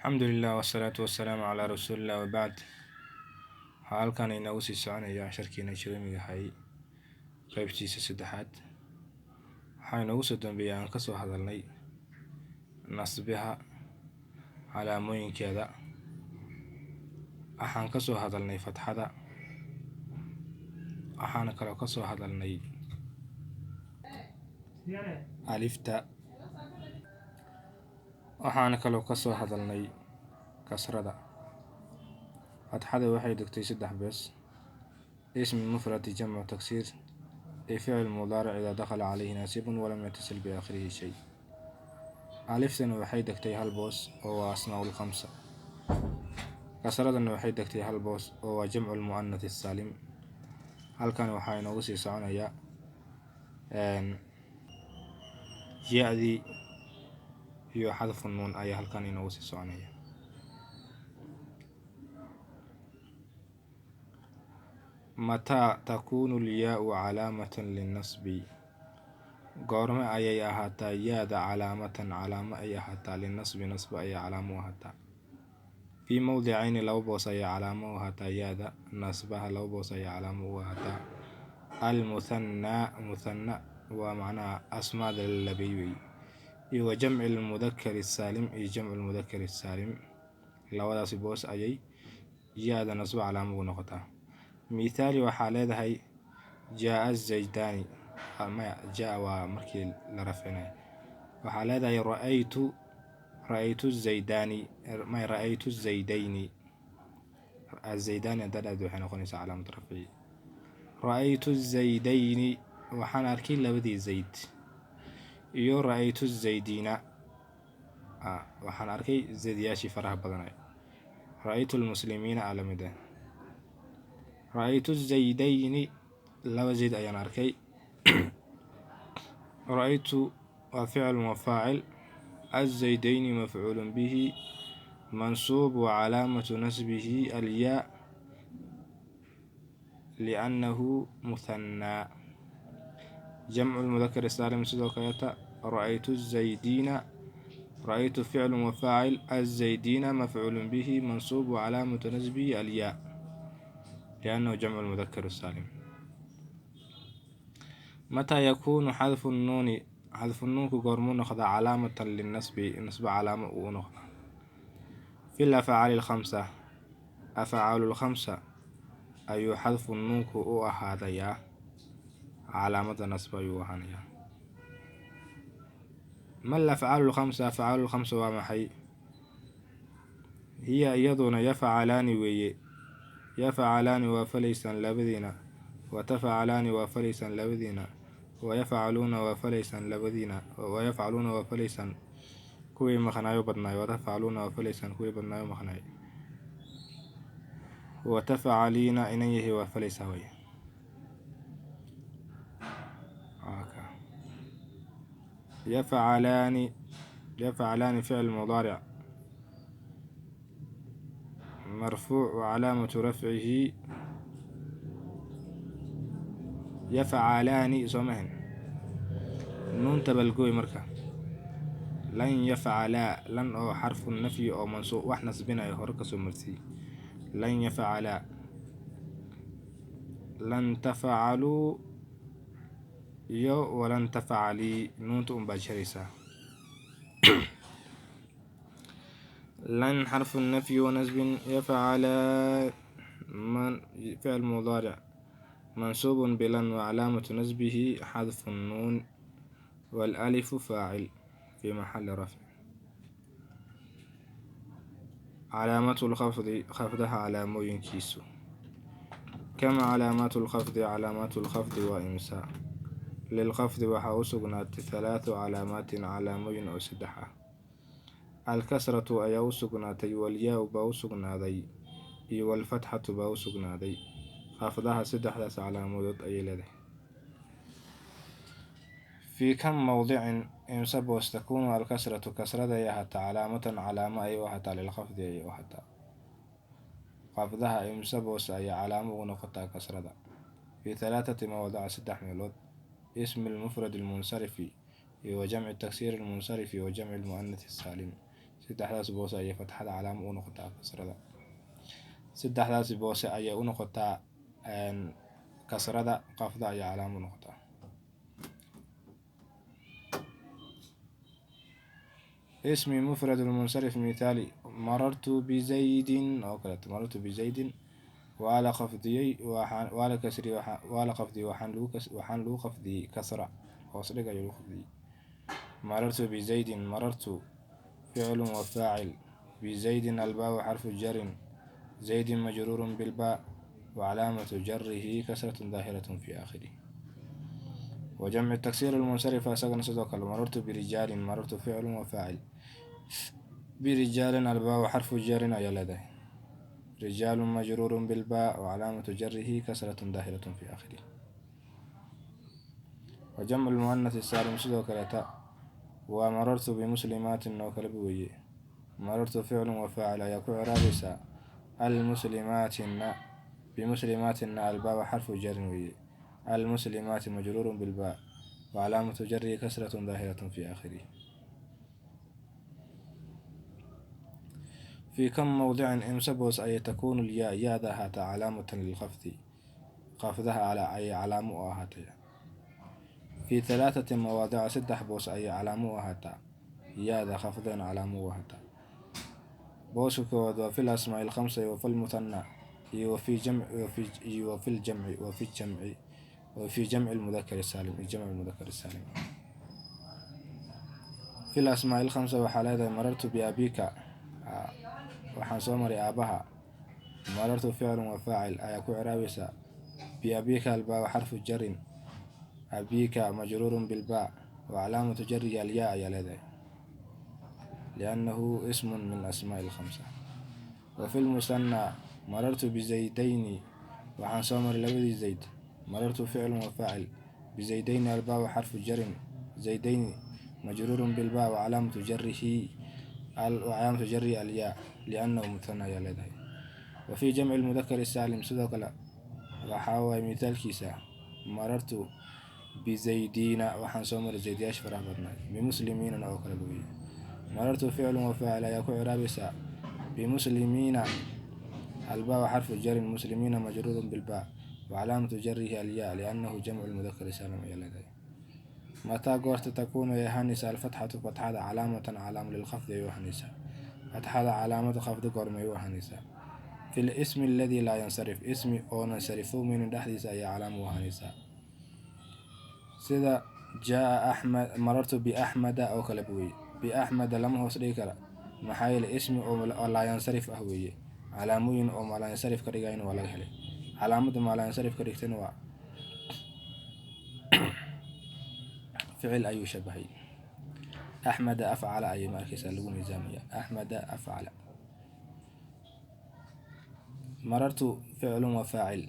Alxamdulilah wasalaatu wasalaamu calaa rasuulillah wabacd. Waxaa halkan inoogu sii soconaya casharkiina jurumiga ahay qeybtiisa saddexaad. Waxaa inoogu soo dambeeyay aan kasoo hadalnay nasbiha calaamooyinkeeda. Waxaan kasoo hadalnay fatxada, waxaana kaloo kasoo hadalnay alifta, waxaana kaloo kasoo hadalnay kasrada. Fatxada waxay degtay saddex bees: ismi mufrad, jamcu taksiir iyo ficil mudaaric idaa dakhala calayhi naasibun walam yatasil biaakhirihi shay. Aliftana waxay degtay hal boos oo waa asmaa'ul khamsa. Kasradana waxay degtay hal boos oo waa jamcu lmu'anath assaalim. Halkan waxaa inoogu sii soconaya ya-dii iyo xadfu nuun ayaa halkan inoogu sii soconaya. Mataa takuunu lyaau calaamatan linnasbi? Goorme ayay ahaataa yaada calaamatan, calaamo ay ahaataa, linasbi, nasba ayay calaamo u ahaataa? Fii mowdicayni, laba boos ayay calaamo u ahaataa yaada nasbaha, laba boos ayay calaamo u ahaataa. Almuthannaa, muthanna waa macnaha asmaada la labay wey, iyo wa jamci lmudakari asaalim, iyo jamcu lmudakari asaalim, labadaasi boos ayay yaada nasba calaamo ugu noqotaa. Mithaali waxaa leedahay jaaa zaydani, maya, jaa waa markii la rafcinayo. Waxaa leedahay ra'aytu, ra'aytu zaydani, maya, ra'aytu zaydayni. Azaydani haddaa dhahdo waxay noqonaysaa calaamad rafci. Ra'aytu zaydayni, waxaan arkay labadii zayd, iyo ra'aytu zaydiina, waxaan arkay zaydyaashii faraha badanay. Ra'aytu lmuslimiina aa lamid ah. Ra'aytu zaydayni, laba zayd ayaan arkay. Ra'aytu waa ficil wa faacil, azaydayni mafcuulun bihi mansuub wa calaamatu nasbihi alyaa liannahu muthannaa. Jamcu lmudakar saalim sidoo kaleeta ra'aytu zaydiina, ra'aytu ficlu wa faacil, azaydiina mafcuulun bihi mansuub wa calaamatu nasbihi alyaa liannahu jamcu lmudakar saalim. Mataa yakuunu xadfu nnuuni, xadfu nuunku goormuu noqdaa calaamatan linnasbi, nasbo calaamo uu u noqdaa? Fi lafcaali alkhamsa, afcaalu lkhamsa ayuu xadfu nuunku u ahaadayaa calaamada nasbo ayuu u ahaanayaa. Ma alafcaalu lkhamsa? Afcaalu lkhamsa waa maxay? Hiya iyaduna yafcalaani weeye. Yafcalaani waa falaysaan labadiina, wa tafcalaani waa falaysaan labadiina, wa yafcaluuna waa falaysaan labadiina, wa yafcaluuna waa falaysaan kuwii maqnaayo badnaay, wa tafcaluuna waa falaysaan kuwii badnaayo maqnaay, wa tafcaliina inan yahay waa falaysaa way. Yafcalaani, yafcalaani ficil mudaaric marfuuc wa calaamatu rafcihi yafcalaani soo mahan nuunta balgooy. Marka lan yafcalaa, lan oo xarfu nafyi oo mansuub wax nasbinayo hore kasoo marsiiy. Lan yafcalaa, lan tafcaluu iyo walan tafcalii, nuunta un baad jaraysaa. Lan xarfu nafyi wa nasbin, yafcalaa man ficil mudaaric mansuub bilan wa calaamatu nasbihi xadfu nnuun waalalifu faacil fi maxali rafc. Calaamatu lkhafdi, khafdaha calaamooyinkiisu. Kama calaamaatu lkhafdi? Calaamaatu lkhafdi waa imsa? Lilkhafdi waxaa u sugnaatay halaathu calaamaatin, calaamooyin oo saddex ah. Alkasratu ayaa u sugnaatay, walyaa baa u sugnaaday, iyo walfatxatu baa u sugnaaday. Khafdaha saddexdaas calaamadood ayay leedahay. Fii kam mowdicin, imse boos, takuunu alkasratu, kasrada ay ahaataa, calaamatan, calaamo ay u ahaataa, lilkhafdi ayay u ahaataa? Khafdaha imse boos ayaa calaamo ugu noqotaa kasrada? Fii halaathati mawaadica, saddex meelood: ismi almufrad almunsarifi, iyo wa jamci taksiir almunsarifi, wa jamci almu'anath asaalim. Saddexdaas boose ayay fatxada calaamo u noqotaa kasrada. Saddexdaas boose ayay u noqotaa kasrada, qafda ayay calaamo u noqotaa. Ismi mufrad munsarif mithaali marartu bizaydin oo kaleeto. Marartu bizaydin waa la qafdiyey, waa la kasriyey, waa la qafdiyey, waxaan lagu qafdiyey kasra, hoos dhig ayaa lagu qafdiyey. Marartu bizaydin, marartu ficlu wa faacil, bizaydin albaabu xarfu jarin, zaydin majruurun bilbaa وعلامة جره كسرة ظاهرة في آخره. وجمع التكسير المنصرف سكن صدق. مررت برجال، مررت فعل وفاعل، برجال الباء حرف جر يلده، رجال مجرور بالباء وعلامة جره كسرة ظاهرة في آخره. وجمع المؤنث السالم sidoo kaleeta waa marartu bimuslimaatin oo kale weeye. Marartu ficlun wa faacil ayaa ku ciraabaysaa. Almuslimaatina, bimuslimaatina albaaba xarfu jarin weeye. Almuslimaati majruurun bilbaa wacalaamatu jarihi kasratun daahiratun fi aakhirihi. Fii kam mowdicin, imse boos ayay takuunu lyaa, yaada ahaataa calaamatan lilkhafdi, khafdaha ayay calaamo u ahaatay? Fii halaathati mawaadica, 3 boos ayay calaamo u ahaataa yaada, khafdana calaamo u ahaataa. Booska koowaad waa fil asmaa'i alkhamsa wa fil muthana iyo wa fi ljamci wa fi jamci wa fi jamci almudakari saalim iyo jamci almudakari saalim. Fil asmaa'i alkhamsa waxaa leedahay marartu biabika, waxaan soo maray aabaha. Marartu ficlun wa faacil ayaa ku ciraabaysaa. Biabika albaa xarfu jarin, abika majruurun bilbaa wa calaamatu jarihi alyaa ayaa leedahay, liannahu ismun min asmaa'i alkhamsa. Wa fi lmusanaa marartu bizaydayni, waxaan soo maray labadii zayd. Marartu ficlun wa faacil, bizaydayni albaa xarfu jarin, zaydayni majruurun bilbaa wa calaamatu jarihi alyaa liannahu muthana ayaa leedahay. Wa fii jamci lmudakari saalim sidoo kale waxaa waaye mithaalkiisa marartu bizaydiina, waxaan soo maray zaydyaasha faraha badnaa. Bimuslimiinana oo kale weeye. Marartu ficlun wa faacil ayaa ku ciraabaysaa. Bimuslimiina albaa xarfu jarin, muslimiina majruurun bilbaa wa calaamatu jarihi alyaa liannahu jamcu lmudakari saalim ayaa leedahay. Mataa, goorta takuunu ay ahaanaysaa alfatxatu, fatxada calaamatan calaama lilkhafdi ay u ahaanaysaa? Fatxada calaamada khafdi goormay u ahaanaysaa? Fi lismi aladi laa yansarif, ismi oonan sarifowmeynin dhexdiisa ayaa calaama u ahaanaysaa, sida jaa axmed, marartu biaxmeda oo kale weeye. Biaxmeda lama hoos dhigi kara, maxaa yeelay ismi oo laa yansarif ah weeye. Calaamooyin oo maa laa yansarif ka dhigayna waa laga helay. Calaamada maa laa yansarif ka dhigtayna waa ficil ayuu shabahay. Axmeda afcala ayay ma arkaysaa lagu miisaamaya. Axmeda afcala. Marartu ficlun wa faacil,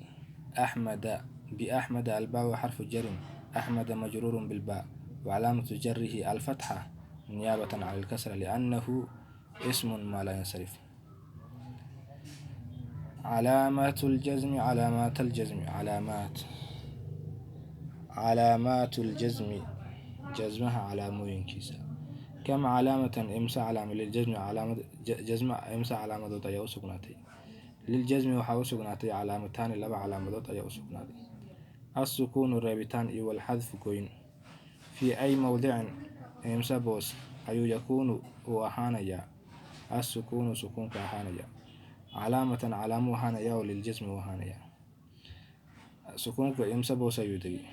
axmeda, biaxmeda albaa xarfu jarin, axmeda majruurun bilbaa wa calaamatu jarihi alfatxa niyaabatan cala alkasra liannahu ismun maa laa yansarif. Calaamaat ljasmi, calaamaat aljasmi, calaamaat ljasmi, jasmaha calaamooyinkiisa. Kam calaamatan, imse calaama liljasmi, calaamad jasma imse calaamadood ayaa u sugnaatay? Liljasmi waxaa u sugnaatay calaamataani, 2 calaamadood ayaa u sugnaaday: assukuunu reebitaan iyo walxadfu goyn. Fii ay mowdicin, imse boos ayuu yakuunu uu ahaanayaa assukuunu, sukuunka ahaanaya calaamatan, calaamo ahaanaya oo liljasmi u ahaanaya? Sukuunka imse boos ayuu degay?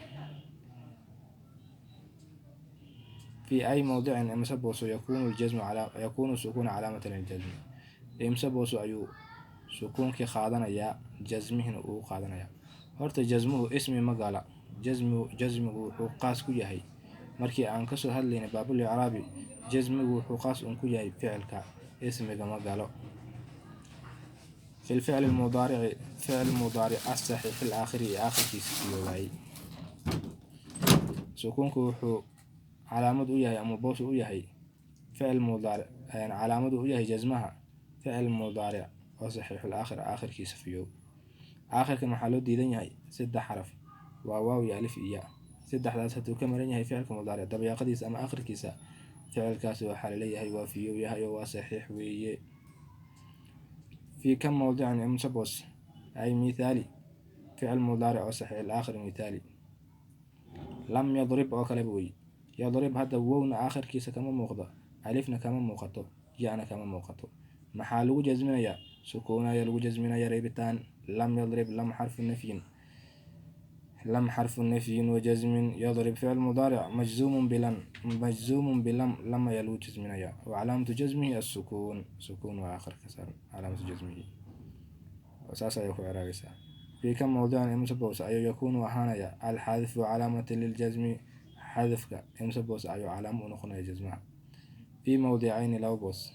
Fii ay mowdicin, imse booso yakuunu ljasmu, yakuunu sukuunu calaamatan liljasmi, imse booso ayuu sukuunkii qaadanayaa, jasmihina uu qaadanayaa? Horta jasmuhu ismi ma gala. Jasmigu wuxuu qaas ku yahay, markii aan kasoo hadlaynay baabul icraabi, jasmigu wuxuu qaas un ku yahay ficilka, ismiga ma galo. Fi lficli lmudaarici, ficil mudaaric asaxiix alaakhiri ee aakhirkiisa fiyoobay, sukuunku wuxuu calaamad u yahay ama boos u yahay ficil mudaaric, calaamad u yahay jasmaha ficil mudaaric oo saxiixul aakhir, aakhirkiisa fiyow. Aakhirkan waxaa loo diidan yahay 3 xaraf, waa waaw iyo alif iyo ya. Saddexdaas hadduu ka maran yahay ficilka mudaaric dabayaaqadiisa ama aakhirkiisa, Ficilkaasi waxaa laleeyahay waa fiyow yahay oo waa saxiix weeye. Fii kam mawdicin, imse boos ay? Mithaali ficil mudaaric oo saxiix alaakhir, mithaali lam yadrib oo kaleba wey. Yadrib hadda wowna aakhirkiisa kama muuqdo, alifna kama muuqato, ya-na kama muuqato. Maxaa lagu jasminayaa? Sukuun ayaa lagu jasminaya, reebitaan. Lam yadrib, lam xarfu nafyin, lam xarfu nafyin wa jazmin. Yadrib ficil mudaaric majzuumun bilan, majzuumun bilam, lam ayaa lagu jasminaya. Wa calaamatu jasmihi assukuun, sukuun waa aakhirka saaran calaamatu jasmihi, saas ayay ku ciraabaysaa. Fii kam mawdicin, imse boos ayuu yakuunu ahaanaya alxadfu calaamatan liljasmi? Xadafka imse boos ayuu calaamo u noqonaya jasmaha? Fii mawdicayni, laba boos.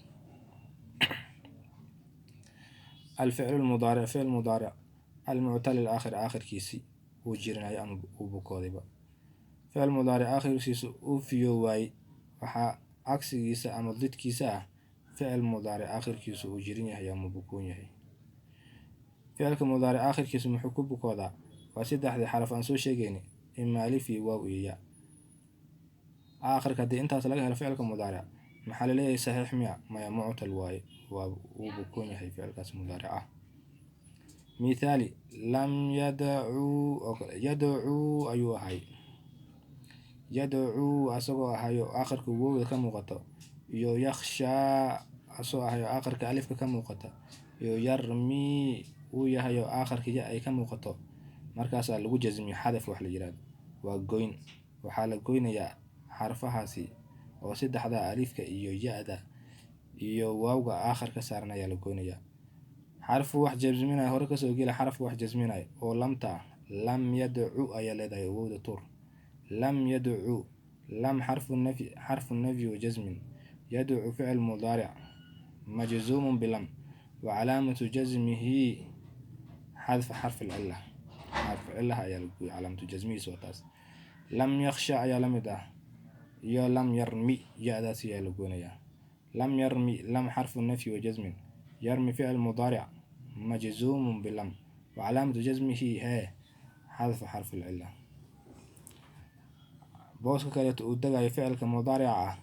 Alficlu lmudaaric, ficil mudaaric almuctal alaakhir, aakhirkiisi uu jirinayo ama uu bukoodayba, ficil mudaaric aakhirkiisa uu fiyo waayey, waxaa cagsigiisa ama didkiisa ah ficil mudaaric aakhirkiisu uu jirin yahay ama bukoon yahay. Ficilka mudaaric aakhirkiisu muxuu ku bukoodaa? Waa saddexdii xaraf aan soo sheegayni, ima alif iyo waaw iyo ya. Aakhirka haddii intaas laga helo ficilka mudaaric, maxaa laleeyahay? Saxiix miya? Maya, muctal waaye, waa uu bukoon yahay ficilkaas mudaaric ah. Mithaali lam yadacuu oo kale. Yadacuu ayuu ahay, yadacuu asagoo ahayo aakhirka wowda ka muuqato, iyo yakhshaa asoo ahayo aakhirka alifka ka muuqata, iyo yarmii uu yahayo aakhirka ya ay ka muuqato. Markaasaa lagu jasmiyo xadaf wax la yihahdo, waa goyn. Waxaa la goynayaa xarfahaasi oo saddexda alifka iyo ya-da iyo waawga aakhir ka saaran ayaa la goynayaa. Xarfu wax jasminayo hore kasoo gela, xarafku wax jasminayo oo lamta ah. Lam yadcu ayaa leedahay, wowda tuur. Lam yadcu, lam xarfu nafyi, xarfu nafyi wa jasmin. Yadcu ficil mudaaric majzuumun bilam wa calaamatu jasmihi xadfu xarfi lcila, xarfu cilaha ayaa la gooyay, calaamatu jasmihiisa waa taas. Lam yakhsha ayaa la mid ah, iyo lam yarmi, ya-daasi ayaa la goynayaa. Lam yarmi, lam xarfu nafyi wa jasmin. Yarmi ficil mudaaric majzuumun bilam wa calaamatu jasmihi hee xadfu xarfi lcila. Booska kaleeto uu degayo ficilka mudaarica ah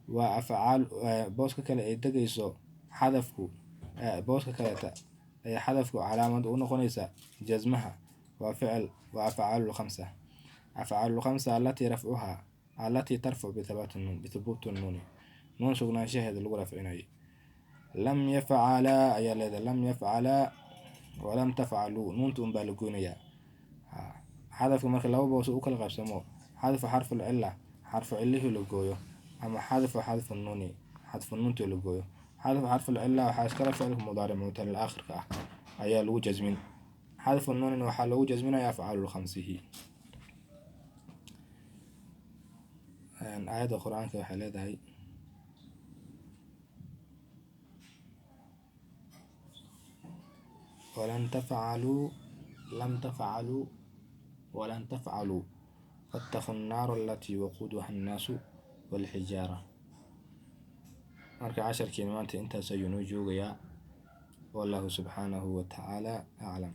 waa afcaal. Booska kale ay degayso xadafku, booska kaleeta ee xadafku calaamad u noqonaysa jasmaha waa ficil, waa afcaalu khamsa, afcaalu khamsa allatii rafcuhaa, allatii tarfacu bithabaati nuun, bithubuuti nuuni, nuun sugnaanshaheeda lagu rafcinayo. Lam yafcalaa ayaa leedahay, lam yafcalaa walam tafcaluu, nuunta un baa la goynayaa. Xadafka marka laba boos u kala qaybsamo: xadfu xarfu lcila, xarfu cilihii la gooyo, ama xadfu xadfu nuuni, xadfu nuuntii la gooyo. Xadfu xarfu lcila waxaa iskala ficilka mudaaric muctalil aakhirka ah ayaa lagu jasmin. Xadfu nuunina waxaa lagu jasminaya afcaalu khamsihi. Aayadda qur-aanka waxay leedahay walan tafcaluu, lam tafcaluu walan tafcaluu fattaquu nnaara alatii waquuduha annaasu walxijaara. Marka casharkiina maanta intaas ayuu noo joogayaa. Wallahu subxaanahu wa tacaala aclam.